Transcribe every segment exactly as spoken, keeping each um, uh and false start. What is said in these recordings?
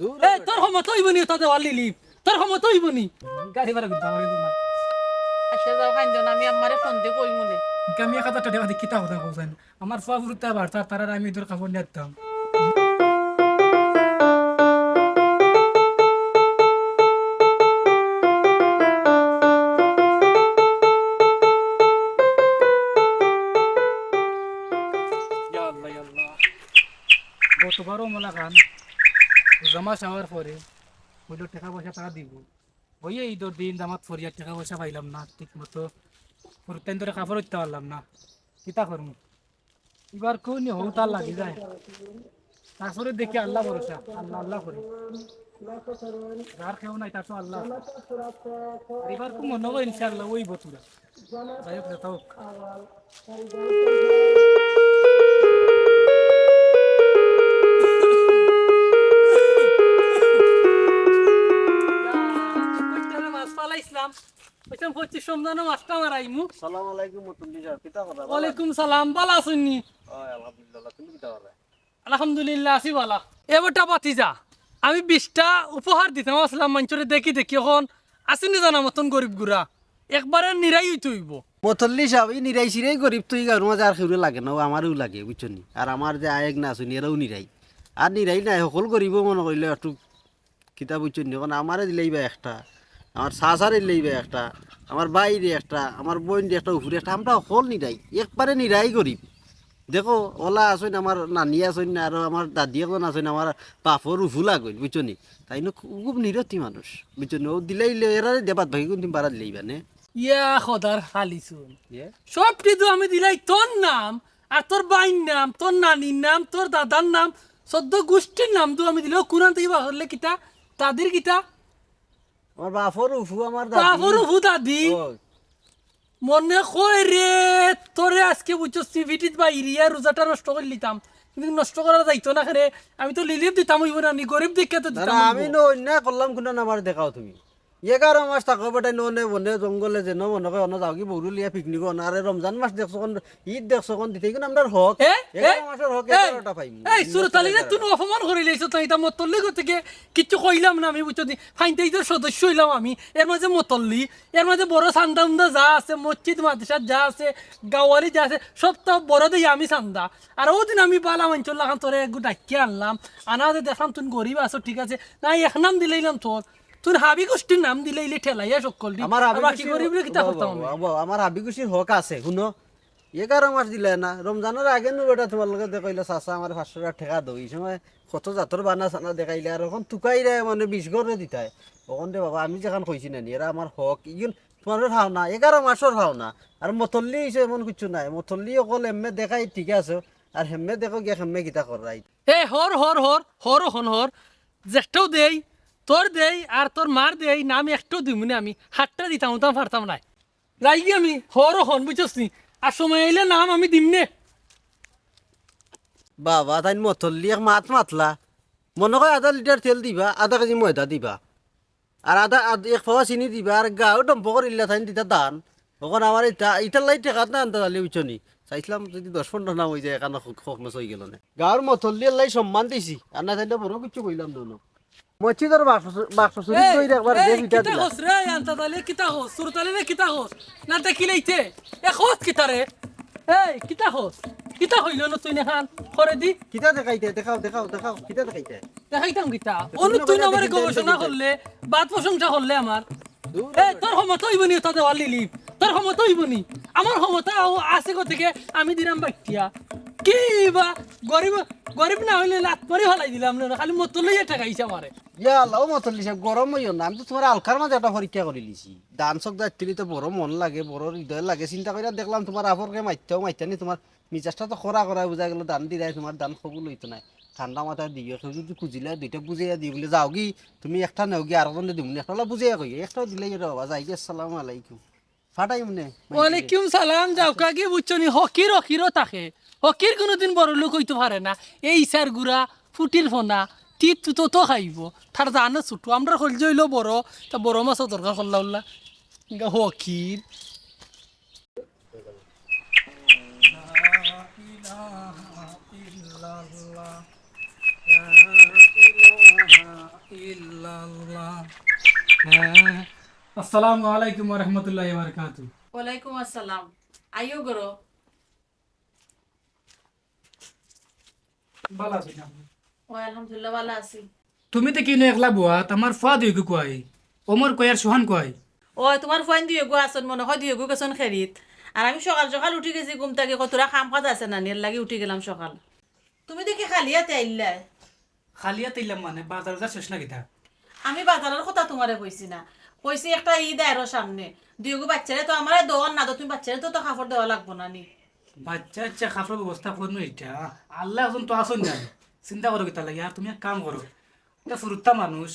দূর এই, তোর ক্ষমতা অইবো নি, ওটা দেওয়াল লিলি। তোর ক্ষমতা অইবো নি। গাড়ি ভাড়া দিতে আমার কাছে না। আচ্ছা, যাও, খাইন দেও না, আমি আম্মারে ফোন দিয়ে কই মনে। আমি এক হাজার টেকা দি কিতা কথা কইছেন? আমার ফুয়া ফুরুতা বাড়তা, তারার আমি ইদর কাপড় নিয়ে দিতাম। ইয়া আল্লাহ, ইয়া আল্লাহ। গতবারও মোলা খান জমা চাওয়ার পরে কইলো টেকা পয়সা তারা দিব। ওই ইদর দিন দামাত ফরিয়া টেকা পয়সা পাইলাম না, ঠিক মতো ফুরুতাইন ধরে কাপড় উঠতে পারলাম না, কিতা করমু? এবার কোন হউ তার লাগি যায়। তারপরে দেখি আল্লাহ ভরসা, আল্লাহ আল্লাহ করি। যার কেউ নাই, তার তো আল্লাহ আছে। আর এবার কোন মনে হয় ইনশাআল্লাহ ওই বতুরা। যাই হোক, যেটা হোক। মাছ ফালাইছিলাম, কইতাম পঁচিশ রমজানো মাছটা মারাইমু। সালাম আলাইকুম মতল্লি সাহেব, কিতা খবর? ওয়ালাইকুম সালাম, ভালা আছইন নি? ওই আলহামদুলিল্লাহ, তুমি কিতা খবর? আলহামদুলিল্লাহ, আছি ভালা। এ বেটা ভাতিজা, আমি বিশটা উপহার দিতাম আছলাম মানষরে দেখি দেখি, অখন আছইন নি জানা মতন গরিব গুড়া, একবারে নিরাই অইতে অইবো। মতল্লি সাহেব, ই নিরাই সিরাই গরিব তো ই গাউর মাঝে আর কেউরে লাগে না, ও আমারেউ লাগে, বুঝছো নি? আর আমার যে আয়েক না আছইন নি, এরাও নিরাই। আর নিরাই নাই, হকল গরিবও মনে করিলে একটু কিতা বুঝছো নি? অখন আমারে দিলাইবা একটা, আমার চাচারে দিলাইবা একটা, আমার ভাইরে একটা, আমার বইনরে একটা, উপরে একটা, আমরা হকল নিরাই, একবারে নিরাই গরিব। দেখো, অলা আছইন, আমার নানি আছইন না, আরো আমার দাদি একজন আছইন, আমার বাপর উফু লাগইন, বুঝছো নি? তাইন খুব নিরতি মানুষ, বুঝছো নি? ও দিলাইলে এরারে দেবাত বাকি কোন দিন বাড়া দিলাইবা নে? ইয়া খোদার খালি শুন। ইয়ে? সবটি তো আমি দিলাই তোর নাম, আর তোর ভাইর নাম, তোর নানির নাম, তোর দাদার নাম, চৌদ্দ গোষ্ঠীর নাম তো আমি দিলাই। কুরআন থাকি বার করলে কিতা? দাদির কিতা? আমার বাপর উফু, আমার দাদি। বাপর উফু দাদি। ও। মনে কয় রে, তোরে আজকে বুঝছো, সিভিটিত বাইরিয়া রোজাটা নষ্ট করিলিতাম, কিন্তু নষ্ট করা যাইতো না রে। আমি তো লিলিপ দিতাম অইবো না নি, গরিব দেখিয়া তো না, দিতাম না, অইবো। আমি না অন্যায় করলাম কুনটা, আমার দেখাও তুমি। এগারো মাস থাকো বেটাইন অনে বনে জঙ্গলে, যেন মনে কয় অনো যাওগি বউরে লইয়া পিকনিক অনো। আরে রমজান মাস দেখছো কোন, ইদ দেখছো কোন দিতে, ইগুন আমরার হক। এ? এগারো এ? মাসর হক এ? এগারোটা পাইমু। এই সুরত আলী রে, তুই অপমান করিলাইছস, তাই ইতা মতল্লি গতিকে কিচ্ছু কইলাম না আমি, বুঝছো নি? ফাইন্তাইজর সদস্য অইলাম আমি, এর মাঝে মতল্লি, এর মাঝে বড় চান্দা উন্দা যা আছে, মসজিদ মাদ্রাসা যা আছে, গাওয়ালি যা আছে, সব তো বড় দেই আমি চান্দা। আর ওদিন আমি বালা মানষর লাখান তোরে একগু ডাকিয়া আনলাম, আনাদে দেখলাম তুই গরিব আছো, ঠিক আছে, না এক নাম দিলাইলাম তোর, তুই হাবি গোষ্ঠীর নাম দিলাইলে ঠেলাইয়া সকল দি, আমার আর হাবি বাকি গোষ্ঠীর, গরিবরে কিতা বাবা, করতাম আমি? বাবা, আমার হাবি গোষ্ঠীর হক আছে, হুনো, এগারো মাস দিলায় না, রমজানর আগে নু বেটা তুমার লগে দেখা অইলো, চাচা আমার পাঁচশো টেকা দেও, ই সময় কত জাতর বানা সানা দেখাইলে, আর অখন তুকাইরে মানে বিশ ঘরে দিতায়, অখন দে বাবা আমি যেখান কইছি না নি, এরা আমার হক, ইগুন তুমার পাওনা, এগারো মাসর পাওনা, আর মতল্লি অইছে এমন কিচ্ছু নাই, মতল্লি অকল এমনে দেখাই ঠিক আছে, আর হেমনে দেখো গিয়া হেমনে কিতা কররায়। এ হর, হর, হর, হর, অখন হর। যেটাও দেই, তোর দেই আর তোর মার দেই, নাম একটাও দিমু না আমি, হাতটা দিতাম, উতাম পারতাম নায়। রাইগি আমি, হর অখন, বুঝছস নি? আর সময় আইলে নাম আমি দিমু নে। বাবা, তাইন মতল্লি এক মাত মাতলা। মনো কয় আধা লিটার তেল দিবা, আধা কেজি ময়দা দিবা। আর আধা, আধ-, এক পোয়া চিনি দিবা, আর গাও ডম্প করিলা তাইন দিতা দান। অখন আমার ইটা, ইটার লাগি টেকাত না আনতা তাইলে বুঝছো নি? চাইছিলাম যদি দশ পনরো নাম অইযায়, এখানো খ-, খকমেস অইগেলো নে। গাওর মতল্লির লাগি সম্মান দিছি, আর না তাইলে বড় কিচ্ছু কইলাম না। মসজিদর বাক্স, বাক্স চুরি এই, কইরা একবার এই, যে ইটা কিতা দিলা। কস রে, আনতা তাইলে কিতা কস? সুরত আলী রে কিতা কস? না দেখিলেইতে। এ কস কিতা রে? এই, কিতা কস? কিতা কইলো না তুই নেখান? করে দি। কিতা দেখাইতে? দেখাও, দেখাও, দেখাও। কিতা দেখাইতে? দেখাইতাম কিতা? তুমি অনু তুই না আমারে গবেষণা করলে, বাদ প্রশংসা করলে আমার। দূর এই, তোর ক্ষমতা অইবো নি, ওটা দেওয়াল লিলি। তোর ক্ষমতা অইবো নি। আমার ক্ষমতা আও-, আছে গতিকে আমি দিলাম বাইটিয়া। কি বা, গরিব, গরিব না অইলে লাত মারি ফালাই দিলাম না, খালি মতল্লি লইয়া ঠেকাইছে আমারে। ইয়া আল্লাহ, ও মতল্লি সাব, গরম অইও না। আমি তো তুমার হালকার মাঝে একটা পরীক্ষা করিলিছি। ধান চক যাইতে তো বড় মন লাগে, বড় হৃদয় লাগে। চিন্তা করিয়া দেখলাম তুমার আপনরে মাততাম, মাততাম নি, তুমার মিজাজটা তো খরা খরা বুঝা গেলো, ধান দিরায় তুমার ধান কবুল অইতো নায়। ঠান্ডা মাথায় দিও, কেউ যদি খুজিলে দুইটা বুঝাইয়া দিও, বুলে যাওগি, তুমি একটা নেওগি, আরকজনরে দিমু নি, একটা অলা বুঝাইয়া কইও, একটাও দিলাইও রে বাবা, যাইগি, আসসালামু আলাইকুম। ফাটাইমু নে। ওয়ালাইকুম সালাম, যাউক্কা গি বুঝছো নি, ফকির ফকিরও থাকে। ফকির কুনুদিন বড় লোক অইতো পারে না। এই ইছার গুড়া, ফুটির ফনা, টিপ তো তো খাইবো। তার জানো ছুটু, আমরার কইলজা অইলো বড়, তা বড় মাছও দরকার করলা উল্লা। ইগু ফকির। لا إله إلا الله. لا إله ইল্লাল্লাহ। হ্যাঁ। আসসালামু আলাইকুম ওয়া রাহমাতুল্লাহি ওয়া বারাকাতুহু। ওয়ালাইকুম আসসালাম। আইও ঘরো। ভালা আছইন আপনে? ওই আলহামদুলিল্লাহ, ভালা আছি। তুমি তো কিনো একলা বওয়াত, আমার ফুয়া দুইগু কই? ওমর কই আর সোহান কই? ওই তুমার ফুয়াইন দুইগু আছইন, মনো কয় দুইগু গেছইন খেরিত। আর আমি সকাল সকাল উঠি গেছি ঘুম থাকি, কতরা কাম কাজ আছে না নি, এরলাগি উঠি গেলাম সকাল। তুমি দেখি খালি আতে আইলায়। খালি আতে আইলাম মানে, বাজার উজার শেষ না কিতা? আমি বাজারর কথা তুমারে কইছি না, কইছি একটা ইদ আরো সামনে, দুইগু বাইচ্চারে তো আমারে দেওয়ার না, তো তুমি বাইচ্চারে তো, তো কাপড় দেওয়া লাগবো না নি? বাইচ্চা ইচ্ছা কাপড়র ব্যবস্থা করমু ইটা। আল্লাহ একজন তো আছইন না, চিন্তা করো কিতার লাগি। আর তুমি এক কাম করো, ইতা ফুরুত্তা মানুষ,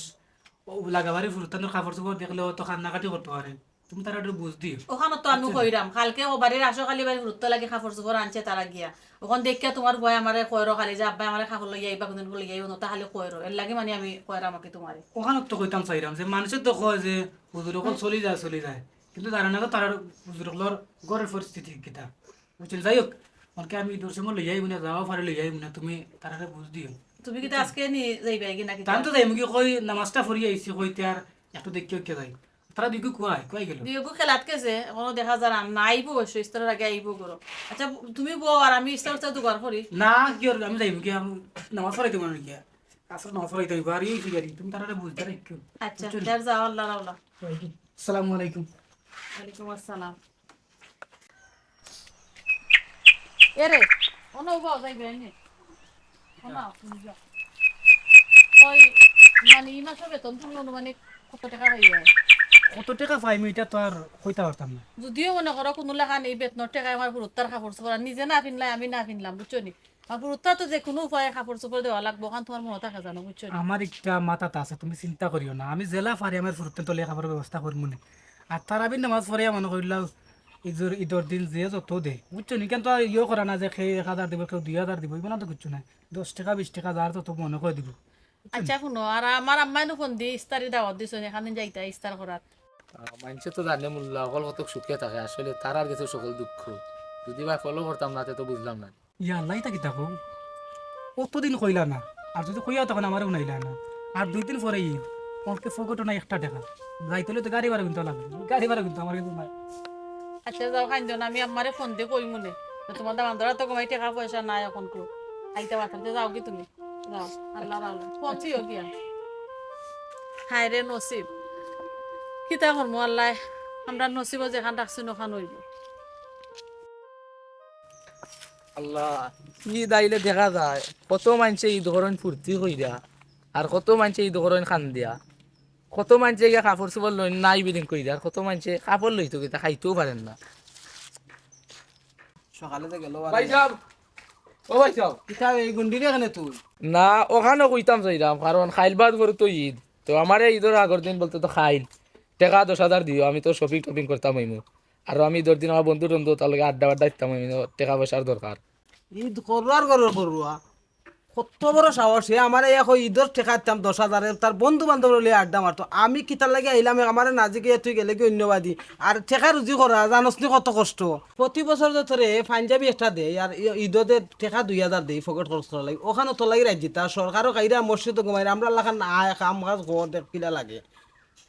ও লাগাবাড়ি ফুরুত্তানর কাপড় চোপড় দেখলে ও তো কান্নাকাটি করতো পারে, তুমি তারারে একটু বুঝ দিও। ওখানো তো আমি বুঝছো নি? কইরাম, কালকে ও বাড়ির আশো খালি বাড়ির ফুরুত্তার লাগি কাপড় চোপড় আনছে তারা গিয়া। ওখান দেখিয়া তুমার ফুয়ায় আমারে কয়রো খালি যে, "আব্বায় আমারে কাপড় লইয়া আইবা, কুনদিন লইয়া আইবা", অতা খালি কয়রো। এরলাগি মানে আমি কইরাম আর কি তুমারে। ওখানো তো কইতাম চাইরাম যে মানষে তো কয় যে হুজুর অকল চলি যায়, চলি যায়, কিন্তু জানে না তো তারার হুজুর অকলর ঘরর পরিস্থিতি কিতা। বুঝছইন? যাই হোক, অনকে আমি ইদর সময় লইয়া আইমু না, যাওয়া পারে লইয়া আইমু না, তুমি তারারে বুঝ দিও। তুমি কিতা আজকে নি যাইবায় কি না কিতা? তান তো যাইমু কি, কই নামাজটা পড়ি আইছি, কইতে আর একটু দেখিয়া উখিয়া যাই। তারা দুইগু কই, কই গেল? দুইগু খেলাত গেছে, এখনো দেখা যার আর না, আইবো অবশ্য, ইফতারর আগে আইবো ঘরো। আচ্ছা, তুমি বও আর আমি ইফতার উফতার জোগাড় করি। না, কি আর আমি যাইমু কি, আমি নামাজ পড়াইতে মনে গিয়া। আসর নামাজ পড়াইতে অইবো, আর এই ফিগারি, তুমি তারারে বুঝ দাও একটু। আচ্ছা, বুঝছো নি? যাও, আল্লাহ রাওলা। আসসালামু আলাইকুম। ওয়ালাইকুম আসসালাম। এরে, অনো উবাও যাইবে নি? অনো, তুমি যাও। কই, মানে, ই মাসর বেতন তুমি আনুমানিক কত টেকা পাইবায়? কত টেকা পাইমু, ইটা তো আর কইতা পারতাম না। যুদিও মনো করো কুনু লাখান ই বেতনর টেকায় আমার ফুরুত্তার কাপড় চোপড়, আর নিজে না ফিনলাই, আমি না ফিনলাম, বুঝছো নি? আর ফুরুত্তার তো যে কুনু উপায়ে কাপড় চোপড় দেওয়া লাগবো, অখান তুমার মনো থাকে জানো, বুঝছো নি? আমার একটা মাথাত আছে, তুমি চিন্তা করিও না, আমি যেলা পারি আমার ফুরুত্তার তলে কাপড়র ব্যবস্থা করমু নে। আর তারাবির নামাজ পড়িয়া মনো করিলাও, ইদর, ইদর দিন যে যত দে, বুঝছো নি? ইখান তো আর ইয়ো করা না যে কেউ এক হাজার দিবো, কেউ দুই হাজার দিবো, ইগুলা তো কিচ্ছু নাই। দশ টেকা, বিশ টেকা যার যত মনো কয় দিবো। আচ্ছা, হুনো, আর আমার আম্মায় নু ফোন দি ইফতারি দাওয়াত দিছইন, এখান দিন যাইতা ইফতার করাত। আহ, মানষে তো জানে মোল্লা অকল কত সুখে থাকে, আসলে তারার গেছে সকল দুঃখ। যুদি বা follow করতাম না, তে তো বুঝলাম না। ইয়া আল্লাহ, ইতা কিতা কও? অতদিন কইলা না, আর যুদি কইয়া তখন আমারে হুনাইলা না। আর দুই দিন পরে ইদ, অনকে ফকটো নাই একটা টেকা। যাইতে অইলে তো গাড়ি ভাড়া কিনতে লাগবো, গাড়ি ভাড়া কিন্তু আমার কিন্তু নাই। আচ্ছা যাও, কাইন্দো না, আমি আম্মারে ফোন দি কইমু নে। তো তুমার দামান্দর তো কমাই টেকা পয়সা নাই অখন কো। আইতা পারতাম, তে যাওগি তুমি। যাও, আল্লাহ ভালা। ফোন দিও গিয়া। হায় রে নসিব। কিতা করমু আল্লাহ, আমরার নসিবো যেখান রাখছইন অখান অইবো। আল্লাহ, ইদ আইলে দেখা যায় কত মানষে ইদ করইন ফুর্তি কইরা, আর কত মানষে ইদ করইন কান্দিয়া, কত মানষে গিয়া কাপড় চোপড় লইন নাই বিদিন কইরা, আর কত মানষে কাপড় লইতো কিতা খাইতেও পারের না। সকালে যে গেল আর ভাইসাব, ও ভাইসাব। কিতা এই গুন্ডিরে কেনে তুই? না, অখানো কইতাম চাইরাম, কারণ কাইল বাদ পরু তো ইদ। তো আমারে ইদর আগর দিন বলতে তো কাইল, টেকা দশ হাজার দিও, আমি তো shopping টপিং করতাম অইমু। আর আমি ইদর দিন আমার বন্ধু টন্ধু তার লগে আড্ডা বাড্ডা দিতাম অইমু, টেকা পয়সার দরকার। ইদ কররার ঘরর করুয়া। কত বড় সাহস, হে আমারে ইয়া কয় ইদর টেকা দিতাম দশ হাজার, তার বন্ধু বান্ধব লইয়া আড্ডা মারতো। আমি কিতার লাগি আইলাম, আমারে না জিগাইয়া তুই গেলেগি অন্যবাদি। আর টেকা রুজি করা, জানোস নি কত কষ্ট। প্রতি বছর যে তোরে পাঞ্জাবি একটা দেই, আর ই-, ইদো দে টেকা দুই হাজার দেই, ফকেট খরচ করার লাগি। অখানো তোর লাগি রাইত যিতা, সরকারও খাইরা, মসজিদও ঘুমাইরা, আমরার লাখান আয়, কাম কাজ কর, দেখ কিলা লাগে।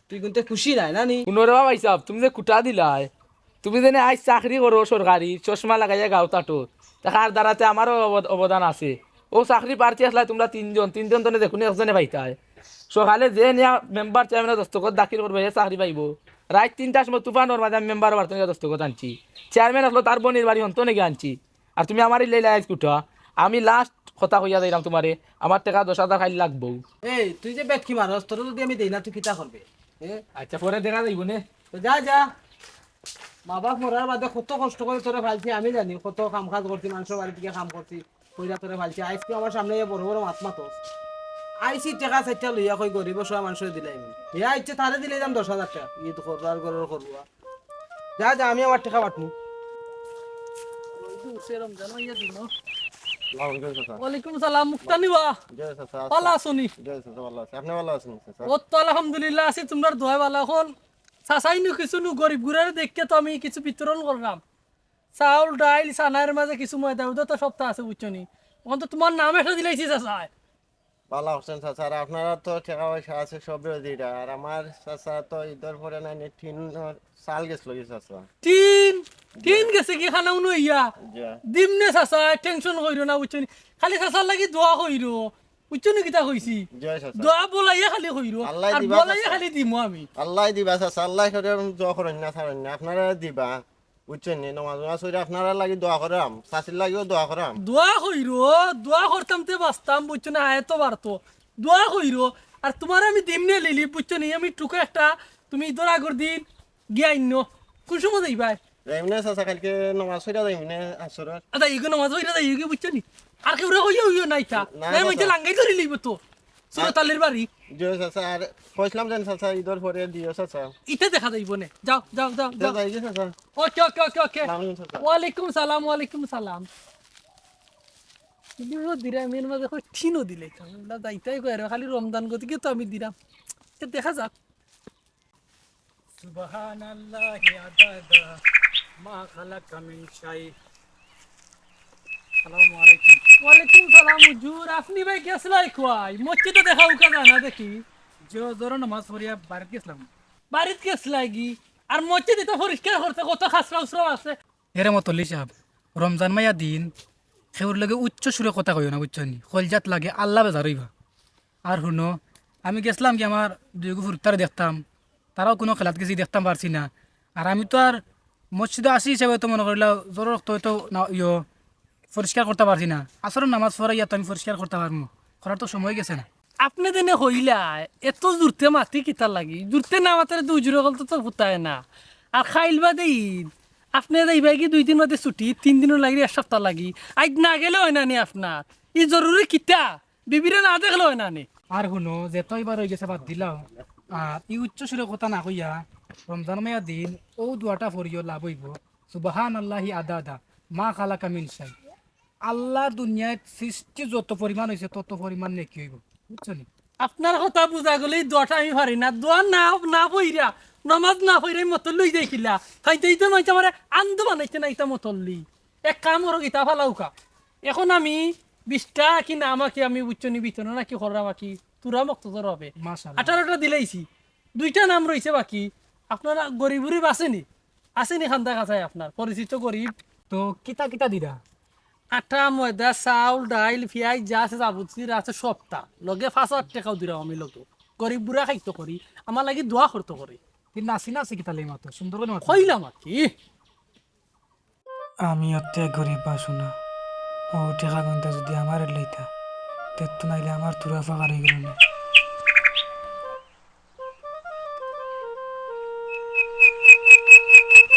তুই কিন্তু খুশি নায় না নি? হুনো রে বা ভাইসাব, তুমি যে খুটা দিলায়, তুমি যেনে আইজ চাকরি করো সরকারি, চশমা লাগাইয়া গাউত আটো, তে কার দ্বারাতে আমারও অবদ-, অবদান আছে। অউ চাকরি প্রার্থী আছলায় তুমরা তিনজন, তিনজন তনে যেকুনু একজনে পাইতায়। সকালে যে নিয়া মেম্বার চেয়ারম্যানর দস্তখত দাখিল করবো, হে চাকরি পাইবো। রাইত তিনটার সময় তুফানর মাঝে আমি মেম্বারর বাড়ি তনে গিয়া দস্তখত আনছি। চেয়ারম্যান আছলো, তার বইনর বাড়ি হন্তনে গিয়া আনছি। আর তুমি আমারে ইলা ইলা আইজ খুটা। আমি last কথা কইয়া যাইরাম তুমারে, আমার টেকা দশ হাজার কাইল লাগবো। এই, তুই যে বেটকি মারস, তোরে যুদি আমি দেই না, তুই কিতা করবে? এ? আচ্ছা, পরে দেখা যাইবো নে। তো যা, যা। মা বাপ মরার বাদে কত কষ্ট করি তোরে পালছি, আমি জানি। কত কাম কাজ করছি, মানষর বাড়ি থাকি কাম করছি, কইরা তোরে পালছি। আইজকে আমার সামনে আইয়া বড় বড় মাত মাতস। আইছি টেকা চাইরটা লইয়া, কই গরিব অসহায় মানষরে দিলাইমু। হে আইছে, তারে দিলাইলাম দশ হাজার টেকা। ইদ কররার ঘরর করুয়া। যা, যা, আমি আমার টেকা পাঠমু। ওয়ালাইকুম সালাম, মুক্তানি বা। জি চাচা, আছি। ভালা আছো নি? জি চাচা, ভালা আছি। আপনি ভালা আছেন চাচা? অউ তো আলহামদুলিল্লাহ আছি, তুমরার দোয়ায় ভালা। অখন চাচাইনু কিছু নু গরিব গুরারে দেখিয়া তো আমি কিছু বিতরণ কররাম। চাউল, ডাইল, চানার মাঝে কিছু ময়দা উদা তো সবতা আছে, বুঝছো নি? অখন তো তুমার নাম একটা দিলাইছি চাচায়। ভালা করছেন চাচা, আর আপনারা তো টেকা পয়সা আছে সবই দিরা, আর আমার চাচা তো ইদর পরে নাই নি, টিন চাল গেছলো গি চাচা। টিন, টিন গেছে গি খানা উনো ইয়া? জি। দিমনে চাচা, টেনশন কইরো না, বুঝছো নি? খালি চাচার লাগি দোয়া কইরো, বুঝছো নি কিতা কইছি? জি চাচা। দোয়া বলাইয়া খালি কইরো, আল্লায় আর দিবা বলাইয়া চাচা। খালি দিমু আমি। আল্লায় দিবা চাচা, আল্লায় করে দোয়া করইন না, ছাড়ইন না, আপনারা দিবা, বুঝছেন নি? নমাজ নমাজ পড়ি আপনারা লাগি দোয়া করাম, চাচির লাগিও দোয়া করাম। দোয়া কইরো, দোয়া করতাম তে বাঁচতাম, বুঝছো না? হায়াত তো বাড়তো। দোয়া কইরো, আর তুমারে আমি দিমনে লিলি, বুঝছো নি? আমি টুকা একটা, তুমি ইদর আগর দিন গিয়া আইনো। কোন সময় যাইবায়? যাইমনে চাচা, কালকে নমাজ পড়ি যাইমনে আসরর। আদা, ইগো নমাজ পড়ি যাই, ইগো বুঝছো নি? আর কেউরে কইয়া অইও না ইতা। না, না, না, মাইতে না। লাঙ্গাই ধরি লইব তো। সুরতালের বাড়ি। জি চাচা, আর কইছিলাম যেন চাচা, ইদর পরে দিও চাচা। ইতা দেখা যাইব নে। যাও, যাও, যাও, তে যাও। যাই গি চাচা। ওকে, ওকে, ওকে, ওকে। সালাম আলাইকুম চাচা। ওয়ালাইকুম সালাম, ওয়ালাইকুম সালাম। ইগুলো দিরা মেয়ের মাঝে কই টিনও দিলে তো। আমরা যাইতাই কই আর খালি রমজান গতিকে তো আমি দিরাম। এ দেখা যাক। সুবহানাল্লাহি আদাদা মা খালাকা মিন শাই। আসসালামু আলাইকুম। ওয়ালাইকুম সালাম হুজুর, আপনি ভাই গেছলাই কই? মসজিদে দেখা উকা যায় না দেখি। জি, জোহরর নামাজ পড়িয়া বাড়িত গেছলাম। বাড়িত গেছলাগি? আর মসজিদ ইতা পরিষ্কার করতে কত খাসরা উসরা আছে। এরে মতল্লি সাব, রমজান মাইয়া দিন, কেউর লগে উচ্চ সুরে কথা কইও না, বুঝছো নি? কলজাত লাগে, আল্লাহ বেজার অইবা। আর হুনো, আমি গেছলাম গি আমার দুইগু ফুরুত্তারে দেখতাম, তারাও কুনু খেলাত গেছে দেখতাম পারছি না। আর আমি তো আর মসজিদো আছি হিসাবে তো মনো করিলা জোহরর অক্ত তো না, ইয়ো, পরিষ্কার করতা পারছি না। আসরর নামাজ পড়াইয়া তো আমি পরিষ্কার করতা পারমু, করার তো সময় গেছে না। আপনে যেনে কইলা, এত জুরতে মাতি কিতার লাগি? জুরতে না মাতরে তো হুজুর অকলতো তো ফুতায় না। আর খাইল বাদে ইদ, আপনে যাইবায় গি দুই দিন বাদে ছুটি, তিন দিনর লাগি, এক সপ্তাহ লাগি। আইজ না গেলে অয় না নি আপনার? ই জরুরি কিতা? বিবিরে না দেখলে অয় না নি? আর হুনো, যেতা অইবার অইগেছে বাদ দিলাও। আর ই উচ্চ সুরে কথা না কইয়া, রমজান মাইয়া দিন, অউ দোয়াটা পড়িও, লাভ অইবো। সুবহানাল্লাহি আদাদা মা খালাকা মিন শাই। আল্লাহর দুনিয়াত সৃষ্টি যত পরিমাণ অইছে, তত পরিমাণ নেকি অইবো, বুঝছো নি? আপনার কথা বুঝা গেলে ই দোয়াটা আমি পারি না। দোয়া না, না পড়িয়া, নামাজ না পড়িয়া মতল্লি অই যাই কিলা? খাইতে খাইতে মাইতে আমারে আন্দু বানাইতে না ইতা মতল্লি। এক কাম করো, ইতা ফালাউক্কা। এখন আমি বিশটা কি নাম আঁকি আমি, বুঝছো নি, ভিতরে নাকি করলাম আঁকি, তুরা মক্ত জোর হবে। মাশাআল্লাহ। আঠারোটা দিলাইছি, দুইটা নাম রইছে বাকি। আপনারা গরিব গরিব আছে নি? আছে নি খান্দা কাছায় আপনার পরিচিত গরিব? তো কিতা কিতা দিরা? আটা, ময়দা, চাউল, ডাইল, পিয়াইজ যা আছে, যাবতীয় আছে সবটা। লগে পাঁচ হাজার টেকাও দিরাম আমি লগে। গরিব বুড়া খাইতো করি, আমার লাগি দোয়া করতো করি। তি নাচি নাচি কিতা লাই মাতো? সুন্দর করি মাতো। কইলাম আর কি। আমি অতে গরিব বাসু না। অউ টেকা গুনতা যুদি আমারে লইতা, তে তো নাইলে আমার তুরা ফাকার অইগেলো নে।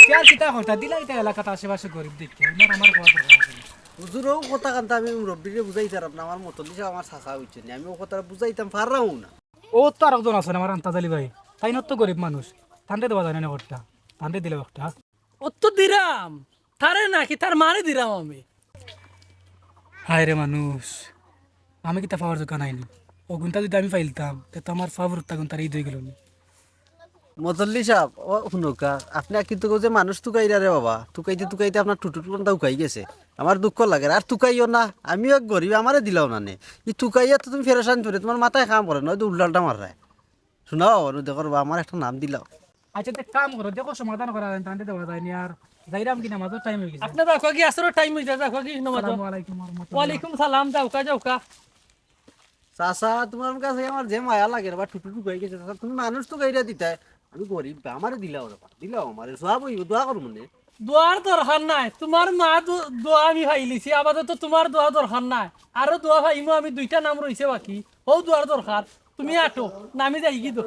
তে আর কিতা করতা? দিলাইতা এলাকাত আশেপাশে গরিব দেখিয়া, ইনার আমার কওয়া দরকার আছে না। হুজুর, অউ কথা কানতা আমি মুরব্বিরে বুঝাইতাম না, আমার মতল্লি সাব আমার চাচা অইছে নি, আমি অউ কথা বুঝাইতাম পাররাম না। অউ তো আরকজন আছইন আমার আন্তাজ আলী ভাই, তাইন তো গরিব মানুষ, তানরে দেওয়া যায় না নি একটা, তানরে দিলাও একটা। অউ তো দিরাম, তারে নাকি তার মারে দিরাম আমি। হায় রে মানুষ, আমি কিতা পাওয়ার যোগ্য নায় নি? অগুনতা যুদি আমি পাইলতাম, তে তো আমার পাওয়ার যোগ্য গুনতার ইদ অইগেলো নি। মতল্লি সাব, অউ হুনউক্কা, আপনে কিন্তু কও যে মানুষ তুকাইরা রে বাবা, তুকাইতে তুকাইতে আপনার টুটুট কুনটা উকাই গেছে। আমার দুঃখ লাগে, আর তুকাইও না, আমিও এক গরিব, আমারে দিলাও না নে। ই তুকাইয়া তো তুমি ফেরেশান করে, তুমার মাথায় কাম করে না, অউ তো উল্টাল্টা মাররায়। হুনো, অনু দেখো রে বা, আমার একটা নাম দিলাও। আচ্ছা, তে কাম করো, দেখো সমাধান করা যায়, তানরে দেওয়া যায় নি আর। যাইরাম কি, নামাজর টাইম অইগেছে। আপনে যাউক্কা গি, আসরর টাইম অইছে, যাউক্কা গি নামাজ। আসসালামু আলাইকুম ওয়া রাহমাতুল্লাহ। ওয়ালাইকুম সালাম, যাউক্কা, যাউক্কা। চাচা, তুমার কাছে আমার যে মায়া লাগে রে বা, টুটুট উকাই গেছে। চাচা, তুমি মানুষ তুকাইরা দিতায়, আমি গরিব, আমারে দিলাও রে বা, দিলাও আমারে, সওয়াব অইবো, দোয়া করমু নে। দোয়ার দরকার নাই, তুমার মা দো-, দোয়া আমি পাইলিছি, আপাতত তুমার দোয়া দরকার নাই। আরো দোয়া পাইমু আমি, দুইটা নাম রইছে বাকি, অউ দোয়ার দরকার। তুমি আটো, না আমি যাইগি তো।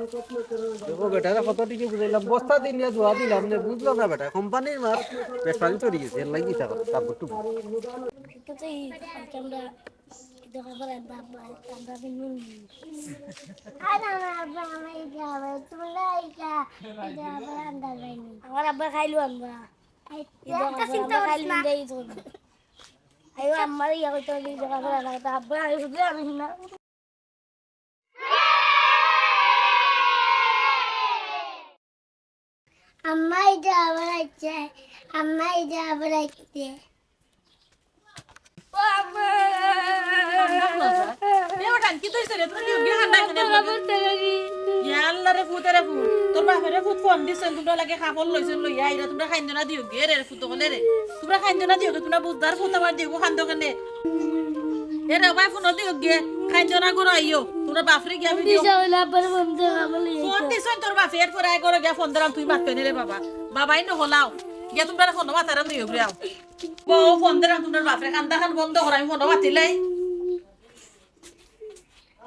দেখো বেটারে কত টিকে বুঝাইলাম, বস্তা দিন নিয়া দোয়া দিলাম নে, বুঝলো না বেটা, কোম্পানির মাল, পেট পানি চড়ি গেছে, এর লাগি ইতা করে, তারপর টুকু। আমার আব্বা খাইলো আমরা। চিন্তা করিস না। আইও আমার ইয়া কইতে হবে, আব্বা আমি শুধু আমি না। আম্মা ইটা আবার আইছে, আম্মা ইটা আবার আইছে। এ ওঠান, কিতা অইছে রে? তোমরা দিওগি কান্দা কেনে? ইয়া আল্লাহ রে, ফুত রে ফুত। তোর বাপরে ফুত ফোন দিছইন, তোমরা লাগি কাপড় লইছইন, লইয়া আইরা, তোমরা কাইন্দো না দিওগি রে ফুত অকলে রে। তোমরা কাইন্দো না দিওগি, তোমরা বুঝদার ফুত আমার দিওগি কান্দো কেনে? এ রে ভাই, ফোন দিওগি, কাইন্দো না করো, আইও। তোমরা বাপরে গিয়া আমি দিও। দিশা অইলে আব্বার ফোন দিয়ে কাপড় লইয়া ফোন আইতো। দিছইন তোর বাপে, এরপরে আয় করো গিয়া ফোন দিলাম, তুই মাত পেনে রে বাবা। বাবাই নু হলাও। গিয়া তোমরা ফোন মাতারা দিওগি রে আও। ও ফোন দিলাম, তোমরা বাপরে কান্দাখান বন্ধ করো, আমি ফোন মাতিলাই।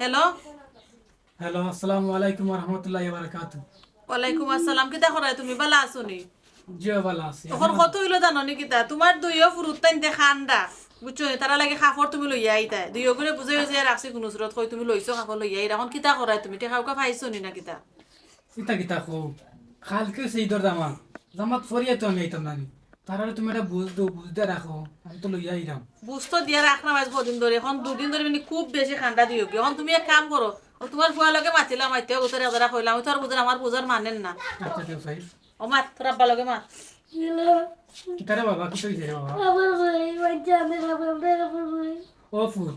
হ্যালো। হ্যালো, আসসালামু আলাইকুম ওয়া রাহমাতুল্লাহি ওয়া বারাকাতুহু। ওয়ালাইকুম আসসালাম, কিতা করায় তুমি? ভালা আছো নি? জি, ভালা আছি। অখন কত অইলো জানো নি কিতা? তুমার দুইও ফুরুত তাইন দে কান্দা, বুঝছো নি? তারা লাগি কাপড় তুমি লইয়া আইতায়। দুইও করে বুঝাই বুঝাই রাখছি কুনু সুরত, কই তুমি লইছো কাপড় লইয়া আইরা। অখন কিতা করায় তুমি? টেকা উকা পাইছো নি না কিতা? ইতা কিতা কও? কালকে অইছে ইদর জামাত। জামাত ফড়িয়া তো আমি আইতাম না নি। তারারে তুমি এটা বুঝ দেও, বুঝ দিয়া রাখো। আমি তো লইয়া আইরাম। বুঝ তো দিয়া রাখরাম আইজ কদিন ধরি। অখন দুদিন ধরি মানে খুব বেশি কান্দা দিওগি। অখন তুমি এক কাম করো, ও তুমার ফুয়ার লগে মাতিলাম, আইতে অইবো, তারে যারা কইলাম, আমি তো আর বুঝার, আমার বুঝার মানের না। আচ্ছা, দেও সাইড। ও মাত, তোর আব্বার লগে মাত। কিতারে বাবা, কিতা অইছে রে বাবা? আমার ভাই, বাচ্চা আমি বাবা, আমার ভাই। ও ফুল,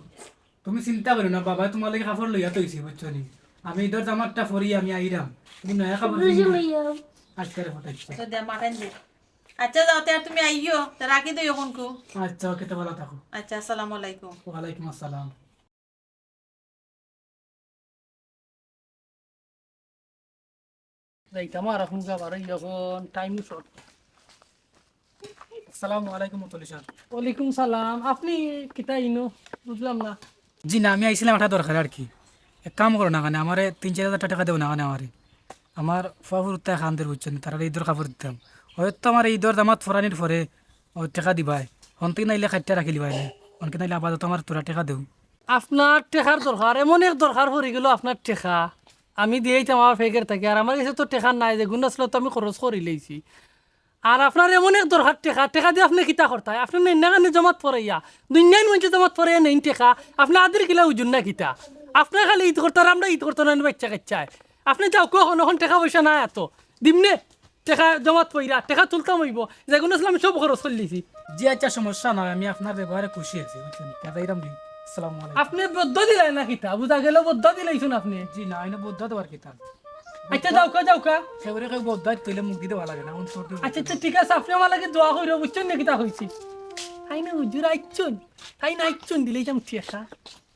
তুমি চিন্তা করিও না, বাবায় তুমার লাগি কাপড় লইয়া থইছে, বুঝছো নি? আমি ইদর জামাতটা ফড়ি আমি আইরাম। তুমি নয়া কাপড় পিন্দি। আজকে রে ফটাইছে। আচ্ছা, দে, মাখান দে। আচ্ছা, যাও, তে আর তুমি আইও, তে রাখি দেই অখনকু। আচ্ছা, ওকে, তে ভালা থাকো। আচ্ছা, আসসালামু আলাইকুম। ওয়ালাইকুম আসসালাম। যাইতাম আর অখন যাবার, এই অখন টাইমও শর্ট। আসসালামু আলাইকুম মুতল্লি সাব। ওয়ালাইকুম সালাম। আপনে কিতা ইনো? বুঝলাম না। জি না, আমি আইছিলাম একটা দরকারে আর কি। এক কাম করো না কেনে, আমারে তিন চাইর হাজার টেকা দেও না কেনে আমারে। আমার ফুয়া ফুরুত্তায় কান্দের, বুঝছো নি, তারারে ইদর কাপড় দিতাম। হয়তো আমার ইদর জামাত ফড়ানির পরে ও টেকা দিবায়। হন থাকি নাইলে কাটিয়া রাখিলিবায় নে। হন থাকি নাইলে আপাতত আমার থুড়া টেকা দেও। আপনার টেকার দরকার, এমন এক দরকার পড়ি গেলো আপনার টেকা। আমি দিয়াইতাম আমার ফেকের থাকি, আর আমার গেছে তো টেকা নাই, যেগুন আছলো তো আমি খরচ করিলাইছি। আর আপনার এমন এক দরকার টেকা, টেকা দি আপনে কিতা করতায়? আপনে নেইন না কেনে জমাত ফড়াইয়া, দুনিয়ার মানষে জমাত ফড়াইয়া নেইন টেকা, আপনে আদির কিলা উজুর না কিতা? আপনে খালি ইদ করতায়, আমরা ইদ করতাম না, বাচ্চা কাচ্চায়। আপনে যাউক্কা অখন, অখন টেকা পয়সা নাই এত। দিমনে, টেকা জমাত ফড়াইয়া, টেকা তুলতাম অইবো, যেগুন আছলো আমি সব খরচ করিলাইছি। জি আচ্ছা, সমস্যা নাই, আমি আপনার ব্যবহারে খুশি আছি, বুঝছইন? তে যাইরাম দি। আসসালামু আলাইকুম। আপনে বদ্দুয়া দিলাইন না কিতা? বুঝা গেলো বদ্দুয়া দিলাইছইন আপনে। জি না, ইনো বদ্দুয়া দেওয়ার কিতা? আচ্ছা, যাউক্কা, যাউক্কা। কেউরে কেউ বদ্দুয়া দিলে মুখ দি দেওয়া লাগে না, অন্তর দি। আচ্ছা, আচ্ছা, ঠিক আছে, আপনে আমার লাগি দোয়া করিও, বুঝছইন নি কিতা কইছি? তাইন হুজুর আইছইন, তাইন আইছইন দিলাইতাম টেকা।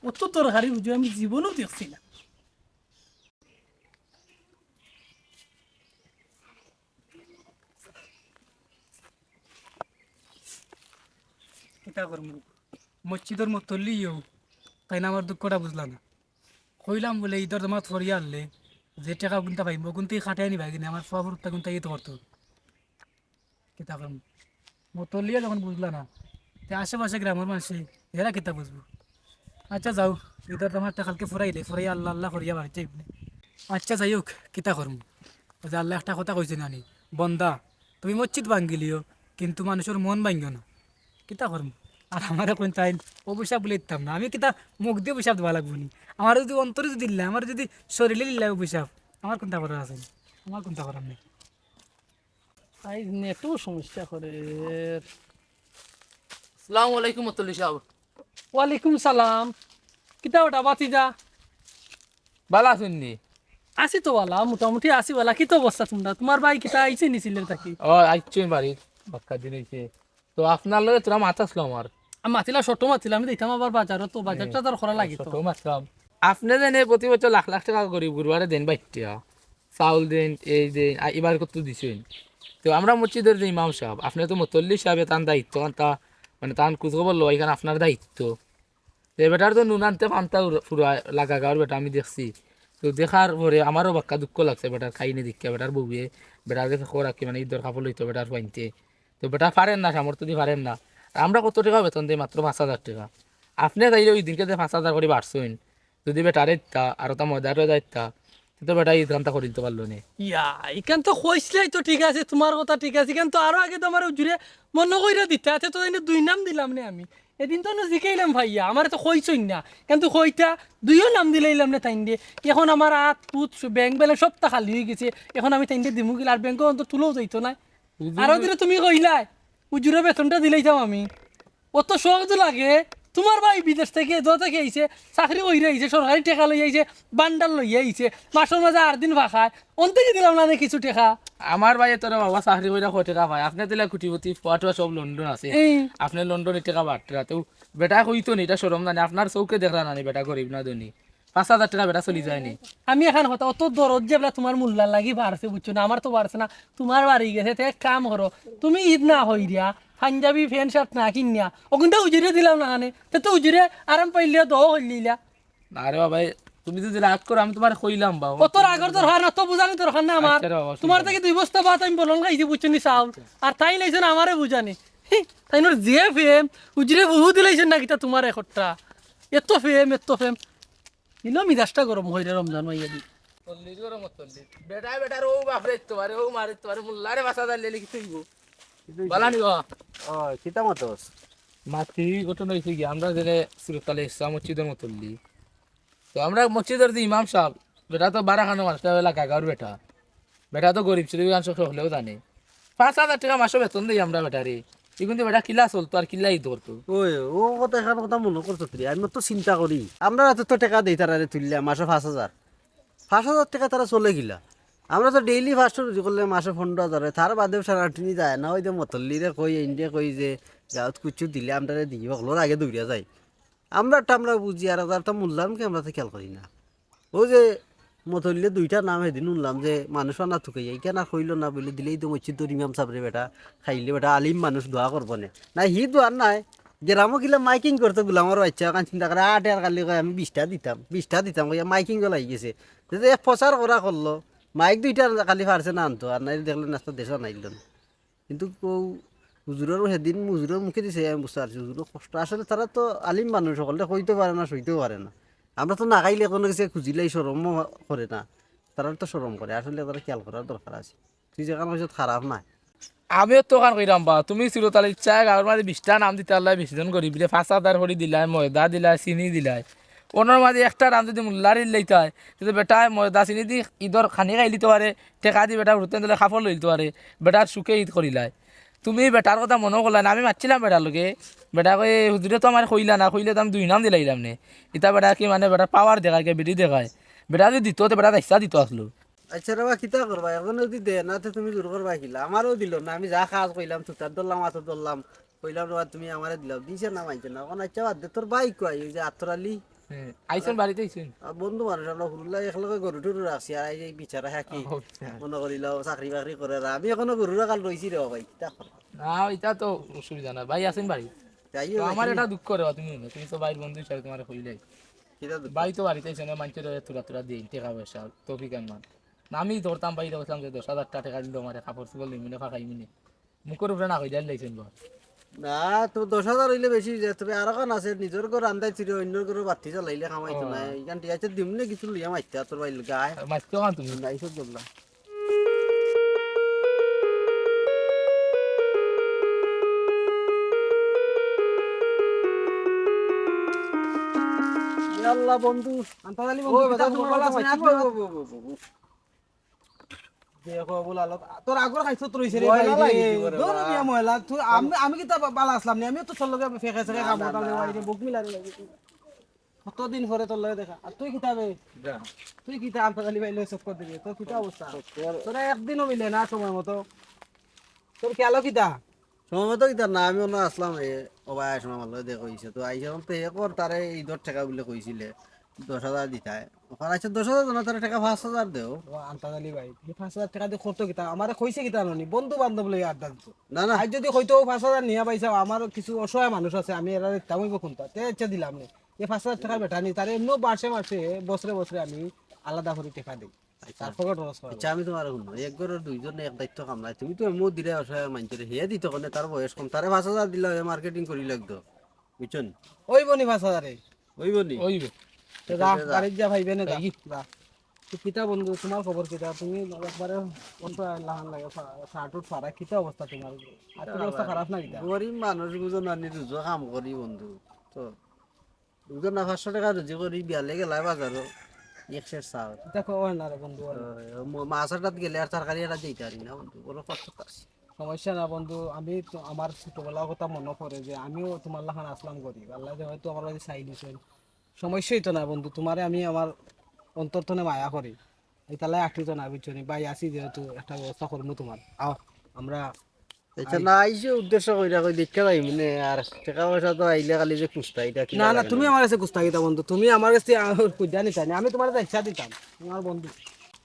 অত দরকারি হুজুর আমি জীবনেও দেখছি না। কিতা করমু? মসজিদর মুতল্লিও তাইন আমার দুঃখটা বুঝলা না। কইলাম বুলে ইদর জমাত ফড়িয়া আনলে যে টেকা গুনতা পাইমু, গুনতেই কাটাই নিবা কিনে, আমার ফুয়া ফুরুত্তা গুনতা ইদ করতো। কিতা করমু? মুতল্লিয়ে যখন বুঝলা না, তে আশেপাশে গ্রামর মানষে এরা কিতা বুঝবো? আচ্ছা যাও, ইদর জমাতটা কালকে ফড়াইলে, ফড়াইয়া আল্লাহ আল্লাহ করিয়া বাড়িত যাইমুনে। আচ্ছা যাই হোক, কিতা করমু? ওই যে আল্লায় একটা কথা কইছইন না নি, বন্দা, তুমি মসজিদ ভাঙ্গিলিও, কিন্তু মানষর মন ভাঙ্গিও না। কিতা করমু? আর আমারে কইন তাইন অভিশাপ বুলে দিতাম না। আমি কিতা মুখ দি অভিশাপ দেওয়া লাগবো নি? আমারে যুদি অন্তরে যুদি দিলা, আমারে যুদি শরীরে দিলা অভিশাপ, আমার কুনতা করার আছে নি? আমার কুনতা করার নাই। আইজ নেটও সমস্যা করের। আসসালামু আলাইকুম মুতল্লি সাব। ওয়ালাইকুম সালাম। কিতা ওটা বাতিজা? ভালা আছইন নি? আছি তো ভালা, মোটামুটি আছি ভালা। কিতা অবস্থা তুমরার? তুমার ভাই কিতা আইছে নি সিলেট থাকি? ও, আইছইন বাড়িত, বাক্কা দিন অইছে। তো আপনার লগে থুড়া মাত আছলো আমার। আমি মাতিলা, ছোট মাতিলা, আমি দেখতাম আবার বাজারো তো, বাজার টাজার করা লাগে তো। ছোট মাতলাম। আপনে যেনে প্রতি বছর লাখ লাখ টেকা গরিব গুরবারে দেইন বাইট্টা। চাউল দেইন, এই দেইন, আর ইবার কত দিছইন। তো আমরা মসজিদর যে ইমাম সাব, আপনে তো মুতল্লি সাবে, তান দায়িত্ব, তান তা, মানে তান খোঁজ খবর লওয়া, ইখান আপনার দায়িত্ব। তো বেটার তো নুন আনতে পান্তা উর-, ফুরা লাগা গাঁওর বেটা আমি দেখছি। তো দেখার পরে আমারও বাক্কা দুঃখ লাগছে বেটার কাহিনি দেখিয়া, বেটার বউয়ে, বেটার গেছে খবর রাখি, মানে ইদর কাপড় লইতো বেটার ফুয়াইন্তে। তো বেটা পারের না, সামর্থ্য দি পারের না। আর আমরা কত টেকা বেতন দেই? মাত্র পাঁচ হাজার টেকা। আপনে চাইলে ওই দিনকে যে পাঁচ হাজার করি বাড়ছইন, যুদি বেটারে দিতা, আর ওটা ময়দারে যাইতা, তে তো বেটা ইখানতা করি দিতো পারলো নে। ইয়া, ইখান তো কইছলাই তো ঠিক আছে, তুমার কথা ঠিক আছে, ইখান তো আরো আগে তো আমারে হুজুরে মনো কইরা দিতা, তে তো তাইন দুই নাম দিলাম নে আমি। এদিন তো নু জিকাইলাম ভাইয়া, আমারে তো কইছইন না, কিন্তু কইতা দুইও নাম দিলাইলাম নে তাইন দে। এখন আমার আত পুত সু-, ব্যাংক ব্যালেন্স সবতা খালি অইগেছে, এখন আমি তাইন দে দিমু কিলা, আর ব্যাংকো অন্তত তুলাও যাইতো না। হুজুর আরো দিলে তুমি কইলাই, হুজুরে বেতনটা দিলাইতাম আমি। অত শখ তো লাগে। তুমার ভাই বিদেশ থাকি, যত থাকি আইছে, চাকরি করিয়া আইছে, সরকারি টেকা লইয়া আইছে, বান্ডার লইয়া আইছে, মাসর মাঝে আট দিন ফাঁকায়, অন থাকি দিলাম না নি কিছু টেকা? আমার ভাইয়ে তো রে বাবা চাকরি করিয়া কয় টেকা পায়, আপনে দিলে কোটিপতি, ফুয়া টুয়া সব লন্ডন আছে, এই। আপনে লন্ডনে টেকা বাটরা, তো বেটা কইতো নি, ইটা শরম না নি, আপনার চউখে দেখরা না নি, বেটা গরিব না ধনী, পাঁচ হাজার টেকা বেটা চলি যায় নি। আমি এখান কথা, অত দরদ যে বলা তুমার মোল্লার লাগি বাড়ছে, বুঝছো না, আমার তো বাড়ছে না, তুমার বাড়ি গেছে, তে এক কাম করো, তুমি ইতা না করিয়া, পাঞ্জাবি প্যান্ট শার্ট না কিনিয়া, অগুনতা উজিরে দিলাম না কেনে, তে তো উজিরে আরাম পাইলিয়া দোয়া করিলিলা। না রে বাবা, তুমি যদি রাগ করো, আমি তুমারে কইলাম বা। অত রাগর দরকার না, অত বুঝানি দরকার না আমার। আচ্ছা রে বাবা, তুমার থাকি দুই বস্তা ভাত আমি বলন খাইছি, বুঝছো নি, চাউল। আর তাইন আইছইন আমারে বুঝানি। হি, তাইনর যে প্রেম, উজিরে বহু দিলাইছইন না কিতা তুমার একটা। এত প্রেম, এত প্রেম। ইনো মিজাজটা গরম অইরে রমজান মাইয়া দি। চল্লিশ গরম চল্লিশ। বেটা, বেটার ও বাপরে ইতো পারে, ও মারে ইতো পারে, মোল্লারে বাসা দাঁড়িয়ে লিখি তুইব। বালা নি বা? ও, কিতা মতস? মাতি ঘটনা অইছে কি, আমরা যেনে সুরতালে ইসলাম মসজিদর মতল্লি। তো আমরা মসজিদর যে ইমাম সাব, বেটা তো বারাখানো মানুষ, এলাকা গাঁওর বেটা। বেটা তো গরিব ছিল, গান সব হলেও জানে। পাঁচ হাজার টেকা মাসো বেতন দেই আমরা বেটারে। ইগুন দি বেটা কিলা চলতো আর কিলা ইদ করতো। ওই, ও কথা, এখান কথা মনো করছো তুই। আমি তো চিন্তা করি। আমরা রাতে তো টেকা দেই তারারে তুললে মাসো পাঁচ হাজার। পাঁচ হাজার টেকা তারা চলে কিলা? আমরা তো ডেইলি পাঁচশো রুজি করলে মাসো পনেরো হাজার অয়। তার বাদেও সারাটিনি যায় না। ওই যে মতল্লিরে কই, ইন্ডিয়া কই যে গাঁওত কুচ্ছু দিলে আমরারে দিই, হকলর আগে দৌড়িয়া যাই। আমরা একটা আমরা বুঝি, আর একটা মোল্লার মুখে আমরা তো খেয়াল করি না। ও যে মতল্লিয়ে দুইটা নাম হেদিন হুনলাম যে মানুষ আনা তুকাইয়া, ইখান আর কইল না বলে দিলেই তো মসজিদর ইমাম সাবরে বেটা, খাইলে বেটা আলিম মানুষ দোয়া করবো নে। না, হি দোয়ার নাই। গ্রামো গিলা মাইকিং করতো গুলামর বাইচ্চা, ওখান চিন্তা করে, "আট আর খালি কয় আমি বিশটা দিতাম, বিশটা দিতাম," কইয়া মাইকিং লাগি গেছে। যে এক প্রচার করা করলো, মাইক দুইটা খালি পারছে না আনতো, আর নাই দেখলে নাস্তা দেশও নাইল না। কিন্তু কও, হুজুরর হেদিন হুজুরর মুখে দিছে, আমি বুঝতে পারছি, হুজুরর কষ্ট। আসলে তারা তো আলিম মানুষ, হকলরে কইতেও পারে না, সইতেও পারে না। আমরা তো না খাইলে কোনো কিছু খুঁজিলেই শরমও করে না, তারা তো শরম করে। আসলে তারা খেয়াল করার দরকার আছে। তুই যেখান কইছত খারাপ নায়। আমিও তো ওখান কইরাম বা, তুমি সুরতালে ইচ্ছা গাঁওর মাঝে বিশটা নাম দিতায়, বিশ জন গরিবরে পাঁচ হাজার করি দিলায়, ময়দা দিলায়, চিনি দিলায়। ওনর মাঝে একটা নাম যদি মোল্লার ইল্লাইতায়, তে বেটায় ময়দা চিনি দি ইদর খানি খাইলিতো পারে, টেকা দি বেটা হুরুতেন দিলে কাপড় লইলিতো পারে, বেটার সুখে ইদ করিলায়। তুমি বেটার কথা মনো করলায় না, আমি মাতছিলাম বেটার লগে, বেটা কয়, "হুজুরে তো আমারে কইলা না, কইলে তো আমি দুই নাম দিলাইলাম নে।" ইতা বেটা কি মানে বেটার পাওয়ার দেখায়, কে বিডি দেখায়, বেটা যদি দিত, তে বেটা রাইসা দিত আসলো। আচ্ছা রে বা, কিতা করবা? এখন যদি দে না, তে তুমি জোর করবা কিলা? আমারও দিল না, আমি যা কাজ কইলাম, তুতার ধরলাম, আতো ধরলাম, কইলাম রে বা, তুমি আমারে দিলাও, দিছে না মানছে না। এখন আচ্ছা বাদ দে, তোর ভাই কই? ওই যে আতর আলী? হ্যাঁ, আইছইন বাড়িত আইছইন। আ, বন্ধু মানুষ, আমরা হুরুল্লা একলগে গরু টরু রাখছি, আর এই যে বিচারা হ্যাঁ কি? ও, আচ্ছা। মনে করিলাও চাকরি বাকরি করে, আর আমি এখনো গরু রাখাল রইছি রে বা ভাই, কিতা কর? না, ইতা তো অসুবিধা না, ভাই আছইন বাড়িত। যাই তো হোক, আমার আছি। এটা দুঃখ রে বা, তুমি, তুমি তো ভাইর বন্ধু হিসাবে তোমারে কইলাই। কিতা দুঃখ? ভাই তো বাড়িত আইছইন না, মানষরে তুরা তুরা দেইন, টেকা পয়সা, তৌফিক আনমান। না, আমি ধরতাম ভাইরে, কইতাম যে দশ হাজার টেকা দিল আমারে, কাপড় চোপড় লইমুনে, ফাঁকাইমুনে। মুখর উপরে না কইলে আর লাইছেন বা। না, তো দশ হাজার অইলে বেশি অই যায়, তবে আরোখান আছে, নিজর ঘর আন্দাই ছিল, অন্যর ঘরো বাতি জ্বালাইলে কামাইতো ও। না। ইখান ঠিক আছে, দিমুনে কিছু লইয়া মাইতা তোর ভাইর গায়। মাইতো কান তুমি? না, এইসব জবলা। ইয়া আল্লাহ বন্ধু, আন্তাজ আলী ও, বন্ধু, বেটা, কিতা খবর? ভালা আছইন? ও, ও, ও, ও, ও। দেখো, আবুল আলো, তোর আগর খাইছত রইছে রে ময়লা ভাই রে। লাগি দিছে রে ধর বা। মিয়া ময়লা, তুই, আমি, আমি কিতা বা-, বালা আছলাম নি? আমিও তো তোর লগে ফেকে সেকে না, খাম, না, তাহলে না। ভাই রে, বুক মিলা রে। কতদিন পরে তোর লগে দেখা। আর তুই কিতা বে? যা। তুই কিতা আন্তাজ আলী ভাই লগে চক্কর দিবি? তোর কিতা অবস্থা? চক্কর। তোরা একদিনও মিলে না সময় মতো। তোর খেয়ালও কিতা? সময় মতো কিতা না, আমি অনো আছলাম, এ, ও ভাই, সময় আমার লগে দেখা অইছে। তো আইসা এখন তো হে কর, তারে ইদর টেকা বুলে কইছিলে, দশ হাজার দিতায়। ওখান আইসা দশ হাজার না, তারে টেকা পাঁচ হাজার দেও। ও আন্তাজ আলী ভাই, এই পাঁচ হাজার টেকা দি করতো কিতা? আমারে কইছে কিতা ননি? বন্ধু বান্ধব লইয়া আড্ডা দিত। না, না। আজ যদি কইতো, "ও পাঁচ হাজার নিয়া পাইছাও, আমার কিছু অসহায় মানুষ আছে, আমি এরারে দিতাম অইবো কুনটা?" তে ইচ্ছা দিলাম নে। এই পাঁচ হাজার টেকার বেটা নি, তারে এমনেও মাসে মাসে, বছরে বছরে আমি আলাদা করি টেকা দেই। আচ্ছা। তার পকেট খরচ করা আচ্ছা, লাগে। আমি তোমারে হুনো, এক ঘরর দুইজনে এক দায়িত্ব কামলায়, তুমি তো এমন দিলে অসহায় মানষরে, হে দিত কেনে, তার বয়স কম, তারে পাঁচ হাজার দিলে হে মার্কেটিং করি লাগতো, বুঝছো নি? অইবো নি পাঁচ হাজারে? অইবো নি? অইবো। তো যা, যা, যা। বাড়িত যা, ভাইবে নে যা। ভাই। যা। তো কিতা বন্ধু, তোমার খবর কিতা? তুমি একবারে অসহায় লাখান লাগে, ফা-, শার্ট উট ফাড়া, কিতা অবস্থা তোমার? আর্থিক অবস্থা খারাপ না কিতা? গরিব মানুষ বুঝো না নি, রুজো কাম করি বন্ধু। তো বুঝো না, পাঁচশো টেকা রুজি করি, বিয়ালে গেলায় বাজারো, এক সের চাউল। দেখো, অয় না রে বন্ধু, অয় না। ওই, ও ম-, মাছ আটাত গেলে আর তরকারি আটাত যাইতে পারি না বন্ধু, বড় কষ্ট পাচ্ছি। সমস্যা না বন্ধু, আমি তো, আমার ছোটবেলার কথা মনো পড়ে যে আমিও তুমার লাখান আছলাম গরিব। আল্লায় যে হয়তো আমার বায়দি চাই দিছইন। সমস্যা অইতো না বন্ধু, তুমারে আমি আমার অন্তর থনে মায়া করি। ইতার লাগি আটিও না, বুঝছো নি? ভাই, আছি যেহেতু, একটা ব্যবস্থা করমু তুমার। আও, আমরা আইচ্ছা, আই- না আইছি উদ্দেশ্য কইরা কই দেখিয়া যাইমু নে, আর টেকা পয়সা তো আইলে খালি যে খুজতা, ইটা কিতা না, না, লাগে তুমি না? আমার গেছে খুজতা কিতা বন্ধু, তুমি আমার গেছে খুজিয়া নিতায় নি, আমি তুমারে তো ইচ্ছা দিতাম, তুমার বন্ধু।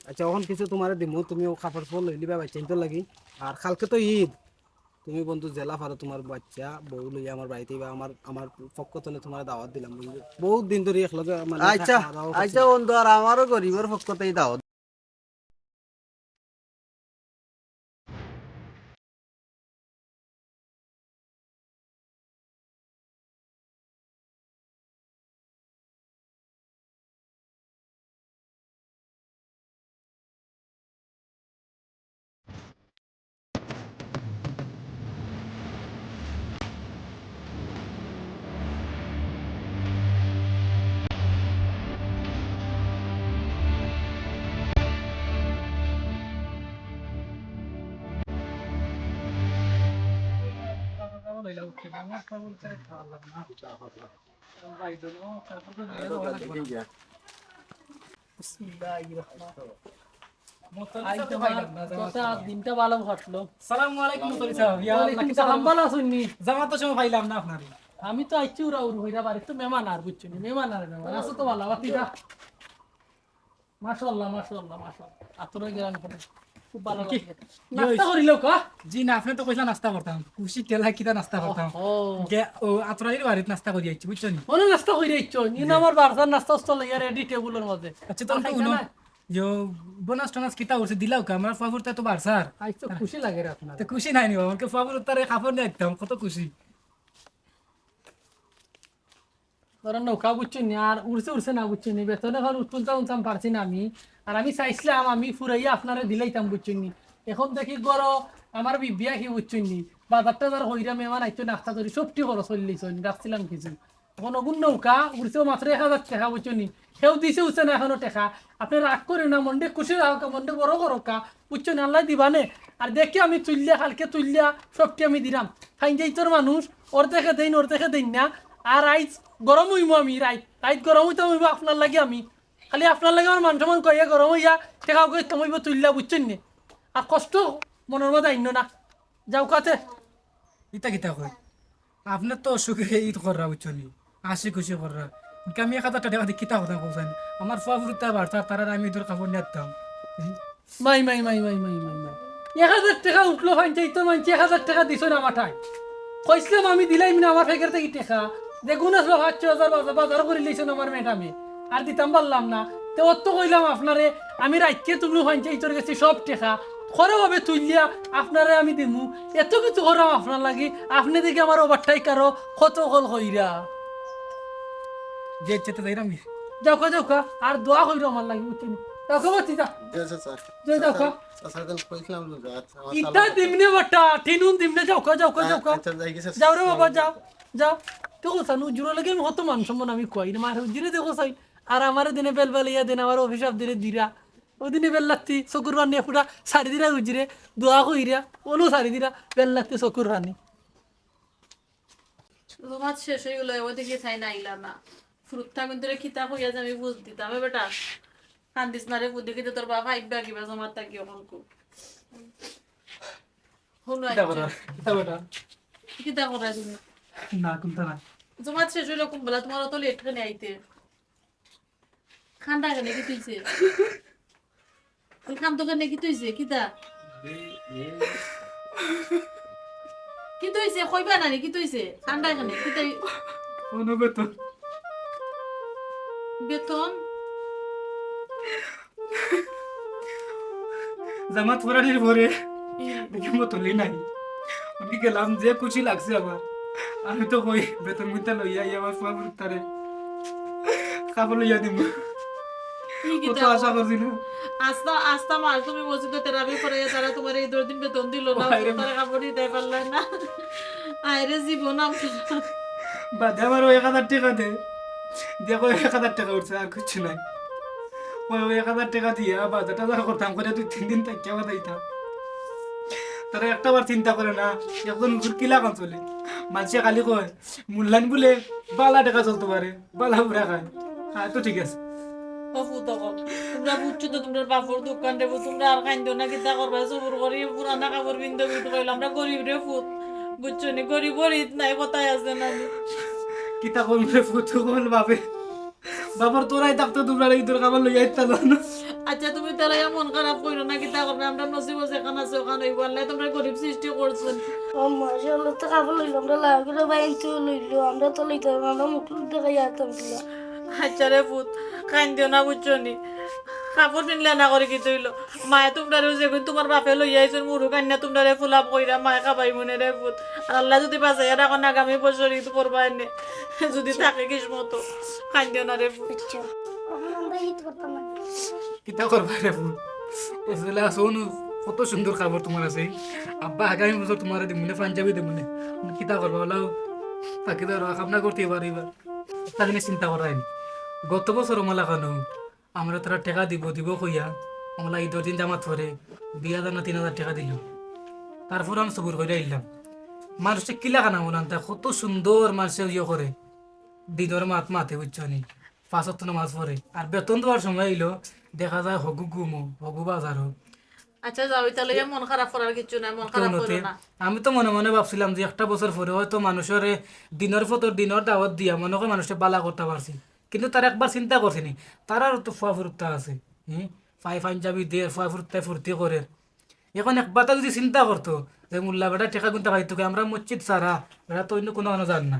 আইচ্ছা, অখন কিছু তুমারে দিমু, তুমি অউ কাপড় চোপড় লইলিবায় বাইচ্চাইন্তর লাগি। আর কালকে তো ইদ, তুমি বন্ধু যেলা পারো তুমার বাইচ্চা বউ লইয়া আমার বাড়িত আইবা, আমার, আমার পক্ষ থনে তুমারে দাওয়াত দিলাম বন্ধু। বউত দিন ধরি একলগে মানে আইচ্ছা, খাওয়া দাওয়া করছি আইচ্ছা না। বন্ধু, আর আমারও গরিবর পক্ষ থাকি দাওয়াত। বিসমিল্লাহির রহমানির রহিম। আইজ দিনটা ভালা কাটলো। সালামু আলাইকুম মুতল্লি সাব। ইয়া আল্লাহ, ওয়ালাইকুম সালাম, ভালা আছইন নি? জামাতর সময় পাইলাম না আপনারে। আমি তো আইছি উড়া উড়ু কইরা, বাড়িত তো মেহমান আর, বুঝছো নি? মেহমান আর মেহমান। আছো তো ভালা, বাতি দা। মাশাআল্লাহ, মাশাআল্লাহ, মাশাআল্লাহ। আতরর গেরান করে। খুব ভালা লাগে। নাস্তা করিলাও কা? জি না, আপনে তো কইছলা নাস্তা করতাম। খুশি ঠেলা কিতা নাস্তা করতাম। ও। আতর আলীর বাড়িত নাস্তা করি আইছি, বুঝছো নি? অনো নাস্তা করি আইছো? ই না আমার বারসার নাস্তা উস্তা লইয়া রেডি টেবুলর মাঝে। আচ্ছা, তো আর খাইতা না? বোনাস টোনাস কিতা করছে দিলাও কা? আমার ফুয়া ফুরিন্তে তো বারসার। আইজ তো খুশি লাগের আপনার। তো খুশি নাই নি বাবা, আমারে ফুয়া ফুরিন্তে কাপড় নিয়া আইতাম, কত খুশি। ধরো নৌকা বুঝছো নি, আর উড়ছে উড়ছে না বুঝছো নি, বেতন অখন তুলতাম তুলতাম পারছি না আমি। আর আমি চাইছলাম আমি ফুরাইয়া আপনারে দিলাইতাম বুঝছো নি। অখন দেখি ঘরো আমার বিবিয়ে কি বুঝছো নি, বাজার টাজার কইরা মেহমান আইতো নাস্তা করি সবটি খরচ করিলিছইন, রাখছিলাম কিছু। অখন অগুর নৌকা উড়ছে মাত্র এক হাজার টেকা বুঝছো নি, কেউ দিছে উঠছে না অখনো টেকা। আপনে রাগ করিও না, মনটা খুশি রাখউক্কা, মনটা বড় করউক্কা, বুঝছো নি, আল্লায় দিবা নে। আর দেখি আমি তুলিয়া, কালকে তুলিয়া সবটি আমি দিরাম। ফাইঞ্চাইতর মানুষ, অর্ধেকে দেইন, অর্ধেকে দেইন না। আর আইজ গরম অইমু আমি, রাইত, রাইত গরম অইতাম অইবো আপনার লাগি আমি। খালি আপনার লাগি আমার মান সম্মান কইয়া গরম অইয়া টেকা উগাইতাম অইবো তুলিয়া, বুঝছইন নি? আর কষ্ট মনর মাঝে আইনো না। যাউক্কা তে। ইতা কিতা কয়? আপনে তো অসুখে ইতা কররা, বুঝছো নি? হাসি খুশি কররা। আমি এক হাজার টেকা দি কিতা করতাম কও চাইন? আমার ফুয়া ফুরিন্তে বারসার, তারার আমি ইদর কাপড় নিয়া দিতাম। মাই, মাই, মাই। এক হাজার টেকা উঠলো ফাইঞ্চাইতর মানষে এক হাজার টেকা দিছইন আমার ঠায়। কইছলাম আমি দিলাইমু না আমার ফেকের থাকি টেকা। যেগুন আছলো পাঁচ ছয় হাজার বাজার, বাজার করিলিছইন আমার ম্যাডামে। আর দিতাম পারলাম না। তে অত কইলাম আপনারে, আমি রাইতকে তুমরা ফাইঞ্চাইতর গেছি সব টেকা। খরো ভাবে তুলিয়া আপনারে আমি দিমু। এত কিছু কররাম আপনার লাগি। আপনে দেখি আমার ওভারটাইম কারো কত কল কইরা। যে ইচ্ছা তো যাইরাম। যাউক্কা, যাউক্কা। আর দোয়া কইরো আমার লাগি, বুঝছো নি? যাউক্কা, বাতি যা। জি, আচ্ছা, স্যার। যাউক্কা। স্যার, স্যার, কইছিলাম যে, আচ্ছা, আমার ইতা সালাম। দিমনে বাটা, টিনুন দিমনে, যাউক্কা, যাউক্কা, আ-, যাউক্কা। আচ্ছা, যাই গেছে। যাও রে বাবা, যাও, যাও। দেখো সান, হুজুরর লাগি আমি কত মান সম্মান আমি কই, মার হুজুরে দেখো সাই। আর আমারে দিনে বেল বেলাইয়া দেইন, আমার অভিশাপ দিলে দিরা। ওদিনে বেল্লাত্তি, চকুর পানি ফুটা, সারি দিরা হুজুরে, দোয়া কইরা, ওলো সারি দিরা, বেল্লাত্তি চকুর পানি। জমাত শেষ অইগেলো, ওদিকে চাই না আইলা না। ফুরুত থাকি তোরে কিতা কইয়া যে আমি বুঝ দিতাম, এ বেটা। কান্দিস না রে, বুদ্ধি কিতা তোর বাবা আইবা কিবা জমাত থাকি অখন কু। হুনো কিতা আইছে। করা? কিতা বেটা? কিতা করা তুমি? না, কুন্তা না। জমাত শেষ অইলো কুনবেলা, তুমার অত লেট কেনে আইতে? কান্দা কেনে, কিতা অইছে? তুমি কান্দো কেনে, কিতা অইছে? কিতা? কিতা অইছে? কইবা না নি, কিতা অইছে? কান্দা কেনে, কিতা অই-, অনো বেতন। বেতন? জামাত ফুরানির পরে দেখি মতল্লি নাই। আমি গেলাম, যে খুশি লাগছে আমার। আমি তো কই, বেতন মুইতা লইয়া আইয়া আমার ফুয়া ফুরিন্তারে কাপড় লইয়া দিমু। ই কিতা কত আশা কর-, করছিলাম। আস্তা, আস্তা মাস তুমি মসজিদো তেরাবি করাইয়া তারা তুমারে ইদর দিন বেতন দিলো না, ও, আরে তারা কাপড় দিতায় পারলায় না। আয়রে জীবন আমার। বাদে আমার ওই এক হাজার টেকা দে। দেখো, এক হাজার টেকা উঠছে, আর কিচ্ছু নাই। ওই, ওই এক হাজার টেকা দিয়া বাজার টাজার করতাম, করিয়া দুই তিন দিন থাকিয়া বাদাইতাম। তারা একটা বার চিন্তা করে না, একজন হুজুর কিলা কাম চলে। মানষে খালি কয়, মূল্যায়ন বুলে বালা টেকা চলতে পারে, বালা বুড়া খায়। হ্যাঁ, তো ঠিক আছে। ও ফুত অকল, তুমরা বুঝছো তো তুমরার বাপর দুঃখখান রে ফুত, তুমরা আর কাইন্দো না, কিতা করবা, সবুর করি পুরানা কাপড় পিন্দো, বুঝ কইলাম, আমরা গরিব রে ফুত, বুঝছো নি, গরিবর ঈদ নাই, কথায় আছে না নি? কিতা করবে ফুত, কোন বাপে, বাপর তোরাই থাকতো তুমরারে ঈদর কাপড় লইয়া আইতা না। আচ্ছা, তুমি তাইলে মন খারাপ কইরো না, কিতা করবে, আমরা নসিবো যেখান আছে ওখান অইবো, আল্লায় তুমরারে গরিব সৃষ্টি করছইন। ও মাশাআল্লাহ, তো কাপড় লইলো, আমরা লাগে করে বাইন তো লইলো, আমরা তো লইতাম, আমরা মুখ টুক দেখাই আতাম কিলা। আচ্ছা রে ফুত, কাইন্দিও না, বুঝছো নি? কাপড় পিনলে না করি কিতা অইলো? মায়ে তুমরারেও যেগুন তুমার বাপে লইয়া আইছইন, মুরু কান্না তুমরারে ফুলাপ কইরা মায়ে খাবাই মনে রে ফুত। আর আল্লায় যুদি বাঁচাইয়া রাখইন, আগামী বছর ঈদ করবা এনে। যুদি থাকে কিসমতো, কাইন্দিও না রে ফুত। আচ্ছা, এখন আমরা ঈদ করতাম না। কিতা করবা রে ফুত? ও জেলা আছো নু, কত সুন্দর কাপড় তুমার আছে। আব্বা আগামী বছর তুমারে দিমুনে, পাঞ্জাবি দিমুনে। কিতা করবা, ওলাও থাকি ধরো, কামনা করতে পারিবা। একটা জিনিস চিন্তা করাইন, গত বছর ওমালা খানো আমরা তারা টেকা দিব, দিব কইয়া, ওমালা ঈদর দিন জামাত পরে দুই হাজার না তিন হাজার টেকা দিল। তারপর আমি সবুর কইরা আইলাম। মানষে কিলা খানা বলান তা কত সুন্দর মানষে ইয়ে করে, দিনর মাত মাতে, বুঝছো নি? পাঁচ ওয়াক্ত নামাজ পড়ে। আর বেতন দেওয়ার সময় অইলো, দেখা যায় হগু ঘুমো, হগু বাজারো। আচ্ছা, যাও, ইতা লইয়া মন খারাপ করার কিচ্ছু নাই, মন খারাপ করো না। আমি তো মনে মনে ভাবছিলাম যে একটা বছর পরে হয়তো মানুষরে দিনর ফতর, দিনর দাওয়াত দিয়া মনে কয় মানুষরে বালা করতা পারছি, কিন্তু তারা একবার চিন্তা করছে নি, তারারও তো ফুয়া ফুরুত্তা আছে, হুম, পাই পাঞ্জাবি দের, ফুয়া ফুরুত্তায় ফুর্তি করে। এখন একবার তা যুদি চিন্তা করতো যে মোল্লা বেটা টেকা গুনতা পাইতো কি, আমরা মসজিদ ছাড়া বেটা তো অইন্য কুনু কানো যার না।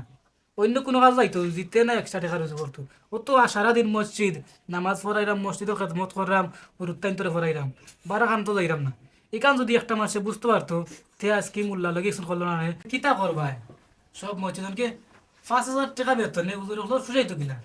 অইন্য কুনু কাজ যাইতো, জিতে না extra টেকা রুজি করতো। ও তো আর সারাদিন মসজিদ, নামাজ পড়াইরাম, মসজিদো খেদমত কররাম, হুরুত্তাইন্তরে পড়াইরাম, বারা খান তো যাইরাম না। ইখান যুদি একটা মানষে বুঝতো পারতো, তে আইজকে মোল্লার লগে ইখান করলো না রে। কিতা করবায়? সব মসজিদনকে পাঁচ হাজার টেকা বেতনে হুজুর অকলর ফুষাইতো কিলা?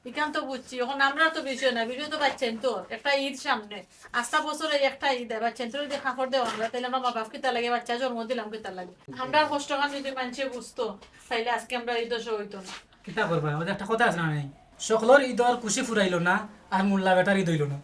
ইখান তো বুঝছি, এখন আমরার তো বিষয় না, বিষয় তো বাচ্চাইন্তর। একটা ঈদ সামনে, আস্তা বছরে একটা ঈদ, বাচ্চাইন্তরে যুদি কাপড় দেওয়া আমরা, তাইলে আমরা মা বাপ কিতা লাগে, বাচ্চা জন্ম দিলাম কিতা লাগে? আমরার কষ্টখান যুদি মানষে বুঝতো, তাইলে আইজকে আমরার এই দশা অইতো না। কিতা করবা? ওই যে একটা কথা আছে না, নাই? সকলর ঈদর খুশি ফুরাইলো না, আর মোল্লা বেটার ঈদ অইলো না।